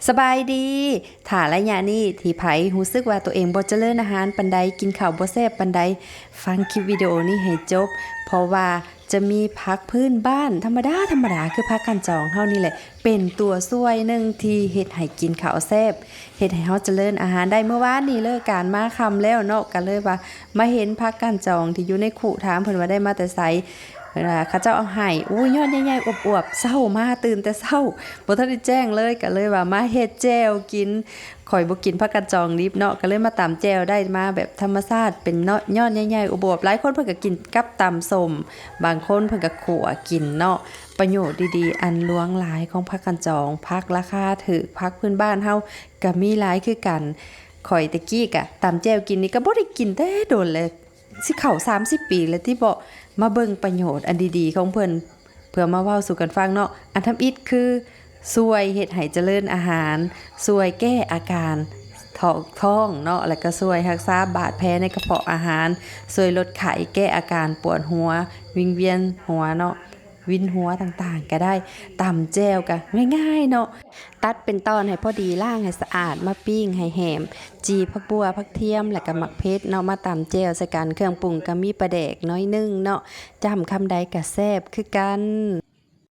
ສະບາຍດີ. ຖ້າໄລຍະນີ້ທີ່ໃຜຮູ້ສຶກວ່າຕົວເອງບໍ່ຈະເລີນອາຫານປານໃດ, ກິນເຂົ້າບໍ່ແຊບປານໃດ, ຟັງຄລິບວິດີໂອນີ້ໃຫ້ຈົບ, ເພາະວ່າຈະມີຜັກພື້ນບ້ານທຳມະດາໆ ຄືຜັກກ້ານຈອງເຮົານີ້ແຫຼະ ເປັນຕົວຊ່ວຍໜຶ່ງທີ່ເຮັດໃຫ້ກິນເຂົ້າແຊບ, ເຮັດໃຫ້ເຮົາຈະເລີນອາຫານໄດ້. ມື້ວານນີ້ເລີກການມາຄ່ຳແລ້ວເນາະ, ກໍເລີຍວ່າມາເຫັນຜັກກ້ານຈອງທີ່ຢູ່ໃນຄຸ, ຖາມເພິ່ນວ່າໄດ້ມາແຕ່ໃສ. ເພິ່ນວ່າເຂົາເຈົ້າເອົາໃຫ້, ໂອ້ຍ ຍອດໃຫຍ່ໆອວບໆ, ເຊົ້າມາຕື່ນແຕ່ເຊົ້າ ບໍ່ທັນໄດ້ແຈ້ງເລີຍ, ກໍເລີຍວ່າມາເຮັດແຈ່ວກິນ. ຂ້ອຍບໍ່ກິນຜັກກ້ານຈອງດິບເນາະ, ກໍເລີຍມາຕຳແຈ່ວ, ໄດ້ມາແບບທຳມະຊາດ ເປັນຍອດໃຫຍ່ໆອວບໆ. ຫຼາຍຄົນເພິ່ນກໍກິນກັບຕຳສົ້ມ, ບາງຄົນເພິ່ນກໍຂົ້ວກິນເນາະ. ປະໂຫຍດດີໆ ອັນຫຼວງຫຼາຍຂອງຜັກກ້ານຈອງ, ຜັກລາຄາຖືກ, ຜັກພື້ນບ້ານເຮົາກໍມີຫຼາຍຄືກັນ. ຂ້ອຍແຕ່ກີ້ກະຕຳແຈ່ວກິນນີ້ກໍບໍ່ໄດ້ກິນແຕ່ດົນແລ້ວ, ຊິເຂົ້າສາມສິບປີແລ້ວຕິເບາະ. ມາເບິ່ງປະໂຫຍດອັນດີໆຂອງເພິ່ນ ເພື່ອມາເວົ້າສູ່ກັນຟັງເນາະ. ອັນທຳອິດຄືຊ່ວຍເຮັດໃຫ້ຈະເລີນອາຫານ, ຊ່ວຍແກ້ອາການຖອກທ້ອງເນາະ, ແລ້ວກໍຊ່ວຍຮັກສາບາດແຜໃນກະເພາະອາຫານ, ຊ່ວຍລົດໄຂ້, ແກ້ອາການປວດຫົວ, ວິງວຽນຫົວເນາະ, ວິນຫົວຕ່າງໆກໍໄດ້. ຕຳແຈ່ວກໍງ່າຍໆເນາະ, ຕັດເປັນຕອນໃຫ້ພໍດີ, ລ້າງໃຫ້ສະອາດ, ມາປີ້ງໃຫ້ແຫ້ມ, ຈີ່ຜັກບົ່ວ, ຜັກທຽມ ແລ້ວກໍໝາກເຜັດເນາະ, ມາຕຳແຈ່ວໃສ່ກັນ. ເຄື່ອງປຸງກໍມີປາແດກໜ້ອຍໜຶ່ງເນາະ, ຈ້ຳຄຳໃດກໍແຊບຄືກັນ.